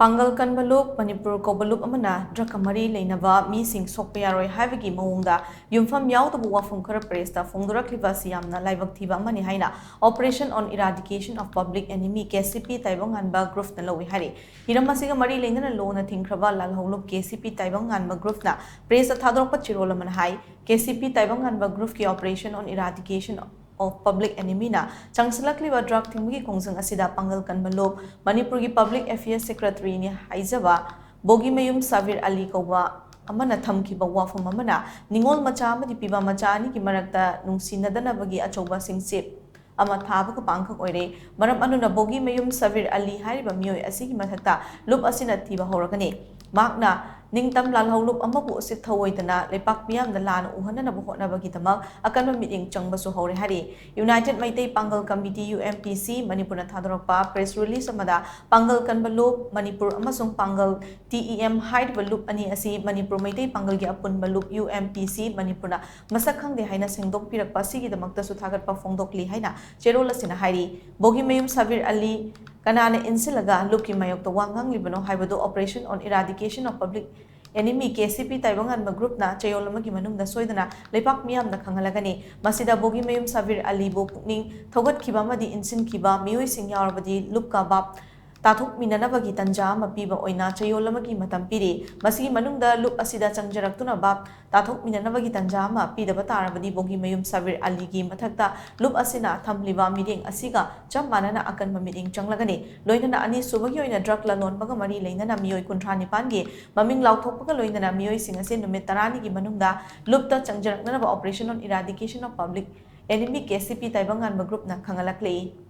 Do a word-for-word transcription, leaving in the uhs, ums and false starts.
ꯄꯥꯡꯒꯜ ꯀꯟꯕ ꯂꯨꯞ, ꯃꯅꯤꯄꯨꯔ ꯀꯧꯕ ꯂꯨꯞ ꯑꯃꯅ ꯗ꯭ꯔꯒꯀ ꯃꯔꯤ ꯂꯩꯅꯕ ꯃꯤꯁꯤꯡ ꯁꯣꯛꯄ ꯌꯥꯔꯣꯏ ꯍꯥꯏꯕꯒꯤ ꯃꯑꯣꯡꯗ ꯌꯨꯝꯐꯝ ꯌꯥꯎꯗꯕ ꯋꯥꯐꯝ ꯈꯔ ꯄ꯭ꯔꯦꯁꯇ ꯐꯣꯡꯗꯣꯔꯛꯂꯤꯕ ꯑꯁꯤ ꯌꯥꯝꯅ ꯂꯥꯏꯕꯛ ꯊꯤꯕ ꯑꯃꯅꯤ ꯍꯥꯏꯅ Operation on Eradication of Public Enemy, K C ꯄꯤ, ꯇꯥꯏꯕꯪꯉꯥꯟꯕ ꯒ꯭ꯔꯨꯞꯅ ꯂꯧꯏ ꯍꯥꯏꯔꯤ꯫ ꯍꯤꯔꯝ ꯑꯁꯤꯒ ꯃꯔꯤ ꯂꯩꯅꯅ ꯂꯣꯅ ꯊꯤꯡꯈ꯭ꯔꯕ ꯂꯥꯜꯍꯧꯂꯨꯞ ꯀꯦ ꯁꯤ ꯄꯤ ꯇꯥꯏꯕꯪꯉꯥꯟꯕ ꯒ꯭ꯔꯨꯞꯅ ꯄ꯭ꯔꯦꯁꯇ ꯊꯥꯗꯣꯔꯛꯄ ꯆꯦꯔꯣꯜ ꯑꯃꯅ ꯍꯥꯏ, K C P ꯇꯥꯏꯕꯪꯉꯥꯟꯕ ꯒ꯭ꯔꯨꯞꯀꯤ Operation on Eradication of Public Enemy ꯅ ꯆꯪꯁꯤꯜꯂꯛꯂꯤꯕ ꯗ꯭ꯔꯒ ꯊꯤꯡꯕꯒꯤ ꯈꯣꯡꯖꯪ ꯑꯁꯤꯗ ꯄꯥꯡꯒꯜ ꯀꯟꯕ ꯂꯨꯞ, ꯃꯅꯤꯄꯨꯔꯒꯤ Public Affairs Secretary ꯅꯤ ꯍꯥꯏꯖꯕ ꯕꯣꯒꯤꯃꯌꯨꯝ ꯁꯥꯕꯤꯔ ꯑꯂꯤ ꯀꯧꯕ ꯑꯃꯅ ꯊꯝꯈꯤꯕ ꯋꯥꯐꯝ ꯑꯃꯅ ꯅꯤꯉꯣꯜ ꯃꯆꯥ ꯑꯃꯗꯤ ꯄꯤꯕ ꯃꯆꯥ ꯑꯅꯤꯒꯤ ꯃꯔꯛꯇ ꯅꯨꯡꯁꯤꯅꯗꯅꯕꯒꯤ ꯑꯆꯧꯕ ꯁꯤꯡꯆꯤꯞ ꯑꯃ ꯊꯥꯕꯒ ꯄꯥꯡꯈꯛ ꯑꯣꯏꯔꯦ꯫ ꯃꯔꯝ ꯑꯗꯨꯅ ꯕꯣꯒꯤꯃꯌꯨꯝ ꯁꯥꯕꯤꯔ ꯑꯂꯤ ꯍꯥꯏꯔꯤꯕ ꯃꯤꯑꯣꯏ ꯑꯁꯤꯒꯤ ꯃꯊꯛꯇ ꯂꯨꯞ ꯑꯁꯤꯅ ꯊꯤꯕ ꯍꯧꯔꯒꯅꯤ꯫ ꯃꯍꯥꯛꯅ ꯅꯤꯡꯇꯝ ꯂꯥꯜꯍꯧ ꯂꯨꯞ ꯑꯃꯕꯨ ꯎꯁꯤꯠ ꯊꯧꯑꯣꯏꯗꯅ ꯂꯩꯄꯥꯛ ꯃꯤꯌꯥꯝꯗ ꯂꯥꯟꯅ ꯎꯍꯟꯅꯅꯕ ꯍꯣꯠꯅꯕꯒꯤꯗꯃꯛ ꯑꯀꯟꯕ ꯃꯤꯠꯌꯦꯡ ꯆꯪꯕꯁꯨ ꯍꯧꯔꯦ ꯍꯥꯏꯔꯤ꯫ United ꯃꯩꯇꯩ ꯄꯥꯡꯒꯜ ꯀꯃꯤꯇꯤ, ꯌꯨ ꯑꯦꯝ ꯄꯤ ꯁꯤ, ꯃꯅꯤꯄꯨꯔꯅ ꯊꯥꯗꯣꯔꯛꯄ ꯄ꯭ꯔꯦꯁ ꯔꯤꯂꯤꯁ ꯑꯃꯗ ꯄꯥꯡꯒꯜ ꯀꯟꯕ ꯂꯨꯞ ꯃꯅꯤꯄꯨꯔ ꯑꯃꯁꯨꯡ ꯄꯥꯡꯒꯜ ꯇꯤ ꯏ ꯑꯦꯝ ꯍꯥꯏꯔꯤꯕ ꯂꯨꯞ ꯑꯅꯤ ꯑꯁꯤ ꯃꯅꯤꯄꯨꯔ ꯃꯩꯇꯩ ꯄꯥꯡꯒꯜꯒꯤ ꯑꯄꯨꯟꯕ ꯂꯨꯞ, ꯌꯨ ꯑꯦꯝ ꯄꯤ ꯁꯤ, ꯃꯅꯤꯄꯨꯔꯅ ꯃꯁꯛ ꯈꯪꯗꯦ ꯍꯥꯏꯅ ꯁꯦꯡꯗꯣꯛꯄꯤꯔꯛꯄ ꯑꯁꯤꯒꯤꯗꯃꯛꯇꯁꯨ ꯊꯥꯒꯠꯄ ꯐꯣꯡꯗꯣꯛꯂꯤ ꯍꯥꯏꯅ ꯆꯦꯔꯣꯜ ꯑꯁꯤꯅ ꯍꯥꯏꯔꯤ꯫ ꯕꯣꯒꯤꯃꯌꯨꯝ ꯁꯥꯕꯤꯔ ꯑꯂꯤ ꯀꯅꯥꯅ ꯏꯟꯁꯤꯜꯂꯒ ꯂꯨꯞꯀꯤ ꯃꯥꯌꯣꯛꯇ ꯋꯥ ꯉꯥꯡꯂꯤꯕꯅꯣ ꯍꯥꯏꯕꯗꯨ Operation on Eradication of Public Enemy, K C ꯄꯤ ꯇꯥꯏꯕꯪꯉꯥꯟꯕ ꯒ꯭ꯔꯨꯞꯅ ꯆꯌꯣꯜ ꯑꯃꯒꯤ ꯃꯅꯨꯡꯗ ꯁꯣꯏꯗꯅ ꯂꯩꯄꯥꯛ ꯃꯤꯌꯥꯝꯗ ꯈꯪꯍꯜꯂꯒꯅꯤ꯫ ꯃꯁꯤꯗ ꯕꯣꯒꯤꯃꯌꯨꯝ ꯁꯥꯕꯤꯔ ꯑꯂꯤꯕꯨ ꯄꯨꯛꯅꯤꯡ ꯊꯧꯒꯠꯈꯤꯕ ꯑꯃꯗꯤ ꯏꯟꯁꯤꯟꯈꯤꯕ ꯃꯤꯑꯣꯏꯁꯤꯡ ꯌꯥꯎꯔꯕꯗꯤ ꯂꯨꯞꯀ ꯚꯥꯞ ꯇꯥꯊꯣꯛꯃꯤꯟꯅꯅꯕꯒꯤ ꯇꯟꯖꯥ ꯑꯃ ꯄꯤꯕ ꯑꯣꯏꯅ ꯆꯌꯣꯜ ꯑꯃꯒꯤ ꯃꯇꯝ ꯄꯤꯔꯤ꯫ ꯃꯁꯤꯒꯤ ꯃꯅꯨꯡꯗ ꯂꯨꯞ ꯑꯁꯤꯗ ꯆꯪꯖꯔꯛꯇꯨꯅ ꯚꯥꯞ ꯇꯥꯊꯣꯛꯃꯤꯟꯅꯅꯕꯒꯤ ꯇꯟꯖꯥ ꯑꯃ ꯄꯤꯗꯕ ꯇꯥꯔꯕꯗꯤ ꯕꯣꯒꯤꯃꯌꯨꯝ ꯁꯥꯕꯤꯔ ꯑꯂꯤꯒꯤ ꯃꯊꯛꯇ ꯂꯨꯞ ꯑꯁꯤꯅ ꯊꯝꯂꯤꯕ ꯃꯤꯠꯌꯦꯡ ꯑꯁꯤꯒ ꯆꯞ ꯃꯥꯟꯅꯅ ꯑꯀꯟꯕ ꯃꯤꯠꯌꯦꯡ ꯆꯪꯂꯒꯅꯤ꯫ ꯂꯣꯏꯅꯅ ꯑꯅꯤꯁꯨꯕꯒꯤ ꯑꯣꯏꯅ ꯗ꯭ꯔꯒ ꯂꯂꯣꯟꯕꯒ ꯃꯔꯤ ꯂꯩꯅꯅ ꯃꯤꯑꯣꯏ ꯀꯨꯟꯊ꯭ꯔꯥ ꯅꯤꯄꯥꯟꯒꯤ ꯃꯃꯤꯡ ꯂꯥꯎꯊꯣꯛꯄꯒ ꯂꯣꯏꯅꯅ ꯃꯤꯑꯣꯏꯁꯤꯡ ꯑꯁꯤ ꯅꯨꯃꯤꯠ ꯇꯔꯥꯅꯤꯒꯤ ꯃꯅꯨꯡꯗ ꯂꯨꯞꯇ ꯆꯪꯖꯔꯛꯅꯅꯕ Operation on Eradication of Public Enemy, K C P ꯇꯥꯏꯕꯪꯉꯥꯟꯕ ꯒ꯭ꯔꯨꯞꯅ ꯈꯪꯍꯜꯂꯛꯂꯤ꯫